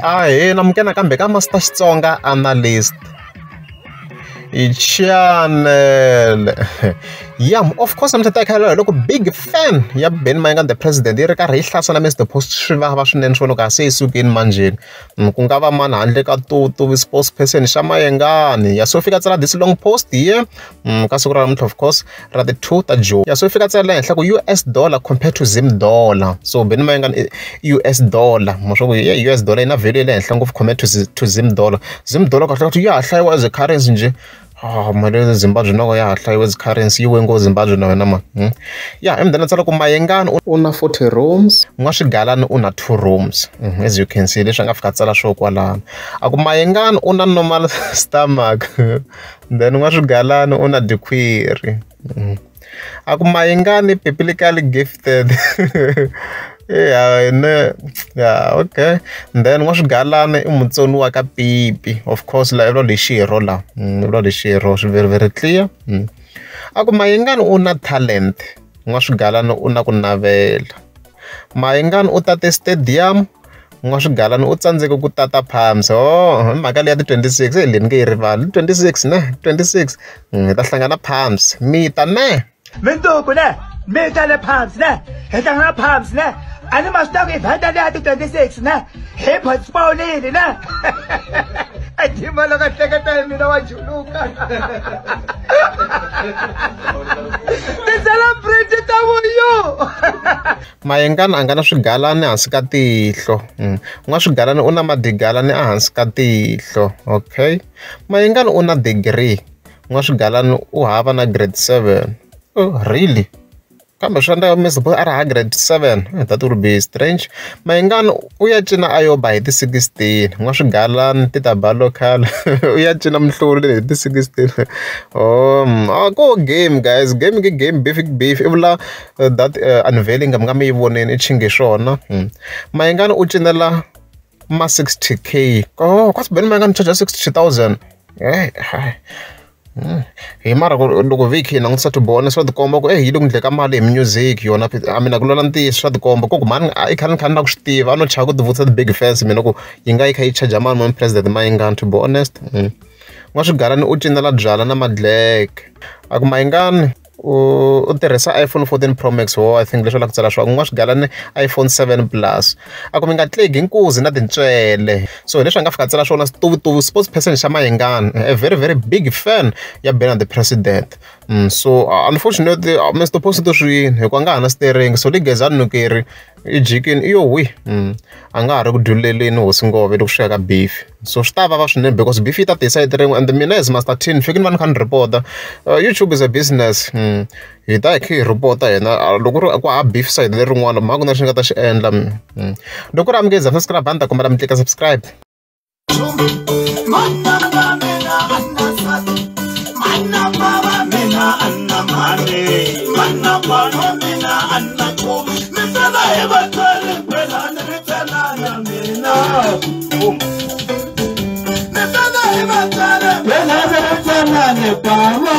Ahee namukela nakambe ka Master Xitsonga Analyst channel. Yeah, of course namuntlha ta khala loko big fan ya Benny Mayengani the President yi ri karhi yi hlasela Mr Post swi vava swinene swona ka se yi sukile manjheni. Ku nga va mani handle ka Tutu spokesperson xa Mayengani. Ya so fika tsala this long post here ka siku ra namuntlha of course ra ti 2 ta June. Ya so fika tsala henhla ku US dollar compared to Zim dollar. So Benny Mayengani US dollar, maswa ku US dollar yi na value ya le henhla ngopfu compared to Zim dollar. Zim dollar kahle kahle ya ha hlayiwa as a currency njhe. Mali ya Zimbabwe na ya ha hlayiwa as currency yi we ngo Zimbabwe na wena mani. Ya and then tsala ku Mayengani u na 40 rooms, N'wa-Swigalani u na 2 rooms. As you can see leswi a nga fika tsala swo kwalano. A ku Mayengani u na normal stomach, then N'wa-Swigalani u na dikhwiri. A ku Mayengani biblically gifted. Yeah, yeah, okay. Then N'wa-Swigalani i mutsoniwa wa ka pipi. Of course la i vula lexirho la. I vula lexirho swi very very clear. A ku Mayengani u na talent, N'wa-Swigalani u na ku navela. Mayengani u tate stadium, N'wa-Swigalani u tsandzeke ku tata Palms. Oh, hi mhaka leya ti 26 leyi ni nge yi rivali. 26 ne, 26. Hi ta hlangana Palms. Mita ne. Mintuku ne, mita le Palms ne. Hi hlangana Palms ne. A ni ma swi tiva ku event leya ti 26 ne. Hi postpone-ile ne. A jima loko a hleketa hi mina wa juluka. Ti-celebrity ta vuyo. Mayengani a nga na swigalani hansi ka tihlo. N'wa-Swigalani u na madigalani ehansi ka tihlo. Okay. Mayengani u na degree. N'wa-Swigalani u hava na grade 7. Oh, really? Kambe swi endleka Mr Post a ri ha grade 7. That would be strange. Mayengani u ya cina a yo ba hi ti 16. N'wa-Swigalani ti ta ba local. U ya cina mihluri hi ti 16. Oh, ko game guys, game ke game, beef ke beef. I vula that unveiling mi nga mi yi voneni i chinge swona. Mayengani u cinela ma 60k. Oh, kasi Benny Mayengani charge 60,000. Hi mara ku loko vhiki hi langutisa tibona swa tikomba ku yi le ku endleni ka mali hi music yona a mina ku lwela ntiyiso swa tikomba ku mhani i khale ni kha ni lava ku swi tiva a no chava ku ti vutisa ti-big fans mina ku yi nga yi kha yi charge mali muni President Mayengani to be honest. N'wa-Swigalani u cinela byalwa na madleke. A ku Mayengani u tirhisa iPhone 14 Pro Max. Oh, I think leswi la ku tsala swona N'wa-Swigalani iPhone 7 Plus. A ku mi nga tlegi nkuzi na tintswele. So hi leswi a nga fika tsala swona Tutu spokesperson xa Mayengani, a very very big fan ya Benny the President. So unfortunately Mr Post to swi yini hikuva a nga ha na steering so ligeza nukeri i jikini i yo wi. A nga ha ri ku dyuleleni hosi ngove loko swi ya ka beef. So swi ta vava swinene because beef yi ta tisa yi rin'we and mina as Master Tin fike ni va ni kha ni report-a. YouTube is a business. Hi ta hi kha hi report-a hina loko ri ku ha beef side lerin'wana mhaka ku na lexi ni nga ta xi endla. Loko ri amukeza subscribe a ni ta kombela mi tlika subscribe. Baba.